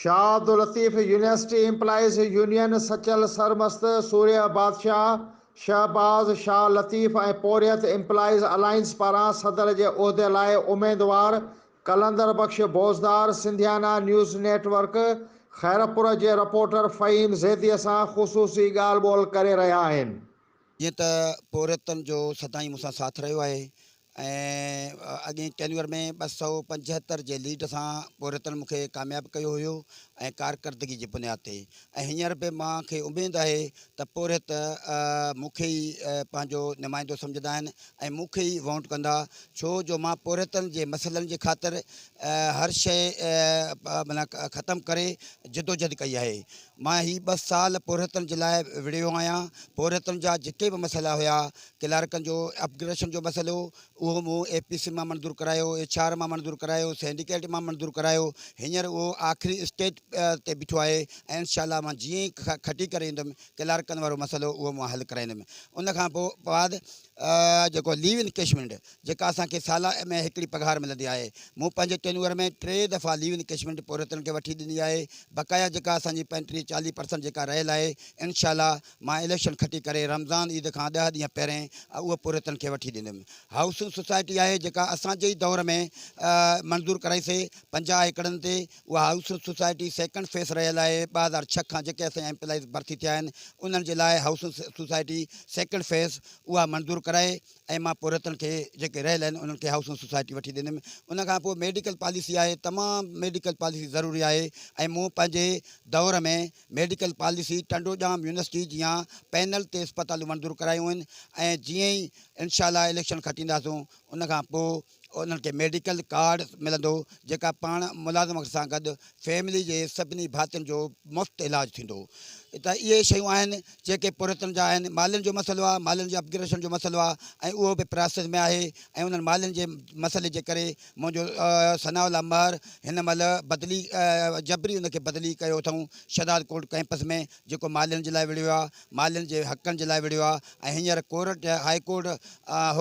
Shah Abdul Latif university employees union Sachal Sarmast, Surya Badshah, Shahbaz Shah Latif ۽ Porhiat employees alliance پاران صدر جي عهدي لاء اميدوار Qalandar Bux Bozdar Sindhiana news network Khairpur جي رپورٽر فهيم زيدي سان خصوصي ڳالهه ٻولهه ڪري رهيا آهن. جيئن ته پورهيتن جو سدائين مون سان ساٿ رهيو آهي ۽ اڳئين ٽينيوئر ۾ 275 جي ليڊ سان پورهيتن مون کي ڪامياب ڪيو هيو ۽ ڪارڪردگي جي بنياد تي ۽ هينئر به مان کي اميد آهي ته پورهيت مون کي ئي پنهنجو نمائندو سمجهندا آهن ۽ مون کي ئي وونٽ ڪندا ڇو جو مان پورهيتن جي مسئلن جي خاطر هر شيء معنيٰ ختم ڪري جدوجھد ڪئي آهي. مان هي ٻه سال پورهيتن جي لاء وڙهيو آهيان، پورهيتن جا جيڪي به مسئلا هيا، ڪلارڪن جو اپگريڊيشن جو مسئلو اهو مون اي پي سي مان منظور ڪرايو، ايڇ آر مان منظور ڪرايو، سينڊيڪيٽ مان منظور ڪرايو، هينئر اهو آخري اسٽيج تي بيٺو آهي ۽ انشاء الله مان جيئن ئي کٽي ڪري ايندم ڪلارڪن وارو مسئلو اهو مان حل ڪرائيندم. ان کان پوء بعد جيڪو ليو انڪيشمينٽ جيڪا اسان کي سال ۾ هڪڙي پگهار ملندي آهي. مون پنهنجي ٽينيوئر ۾ ٽي دفعا ليو انڪيشمينٽ پورهيتن کي وٺي ڏني آهي. بقايا جيڪا اسان جي 35 40 پرسنٽ جيڪا رهيل آهي انشاء الله مان اليڪشن کٽي ڪري رمضان عيد کان ڏهه ڏينهن پهرين اهو پورهيتن کي وٺي ڏيندم. هائوسنگ سوسائٽي آهي جيڪا اسان جي ئي دور ۾ منظور ڪرائي سي 50 ايڪڙن تي اها هائوسنگ سوسائٽي سيڪنڊ فيس رهيل آهي 2006 کان جيڪي اسان جا ايمپلائيز ڀرتي ٿيا آهن انهن جي لاء هائوسنگ سوسائٽي سيڪنڊ فيس اها منظور ڪرائي ۽ مان پورهيتن کي جيڪي رهيل آهن انهن کي هائوسنگ سوسائٽي وٺي ڏيندم ان کان پوء ميڊيڪل پاليسي آهي تمام ميڊيڪل پاليسي ضروري آهي ۽ مون پنهنجي دور ۾ ميڊيڪل پاليسي ٽنڊوڄام يونيورسٽي جيان پينل تي اسپتالون منظور ڪرايون آهن ۽ جيئن ئي انشاء الله اليڪشن کٽينداسون ان کان پوء انهن کي ميڊيڪل ڪارڊ ملندو جيڪا پاڻ ملازم سان گڏ فيملي جي سڀني ڀاتين جو مفت علاج ٿيندو ته اهي شيون آهن جيڪي پورهيتن جا آهن مالين جو مسئلو آهي مالين جي اپگريڊيشن جو مسئلو آهي ۽ اهو به پراسيس ۾ آهي ۽ انهن مالين جي مسئلي جي ڪري منهنجو ثناء الله مهر هن مهل بدلي جبري ان کي بدلي ڪيو اٿئون شهداد ڪوٽ ڪئمپس ۾ جيڪو مالين جي لاء وڙهيو آهي مالين جي حقن جي لاء وڙهيو آهي ۽ هينئر ڪورٽ هاء ڪورٽ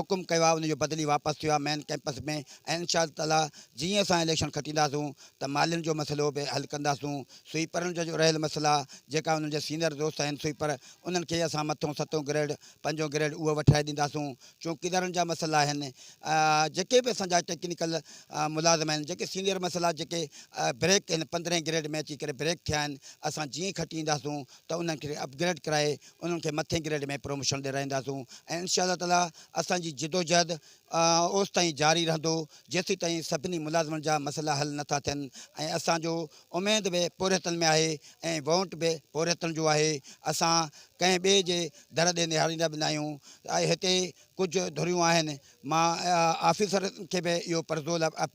حڪم ڪيو آهي ان جو بدلي واپس ٿيو آهي مين ڪئمپس ۾ ۽ انشاء الله تعالي جيئن اسان اليڪشن کٽينداسون ته مالين جو مسئلو به حل ڪنداسون سوئيپرن جا جو رهيل مسئلا جيڪا انهن جا سينئر دوست آهن سوئيپر انهن کي اسان مٿون ستون گريڊ پنجون گريڊ اهو وٺرائي ڏينداسون چوڪيدارن جا مسئلا آهن جيڪي به اسان جا ٽيڪنيڪل ملازم آهن جيڪي سينئر مسئلا جيڪي بريڪ آهن پندرهين گريڊ ۾ اچي ڪري بريڪ ٿيا آهن اسان جيئن کٽي اينداسون ته انهن کي اپگريڊ ڪرائي انهن کي مٿين گريڊ ۾ پروموشن ڏيرائينداسون ۽ انشاء الله تعالي اسان جي جدوجهد اوستائين جاري رهندو جيسيتائين سڀني ملازمن جا مسئلا حل نٿا ٿين ۽ اسان جو اميد به پورهيتن ۾ آهي ۽ وونٽ به پورهيتن جو آهي اسان ڪنهن ٻئي جي در ڏي نهاريندا به ناهيون ۽ هتي ڪجهه ڌريون آهن مان آفيسرن کي به اهو پرزول اپيل.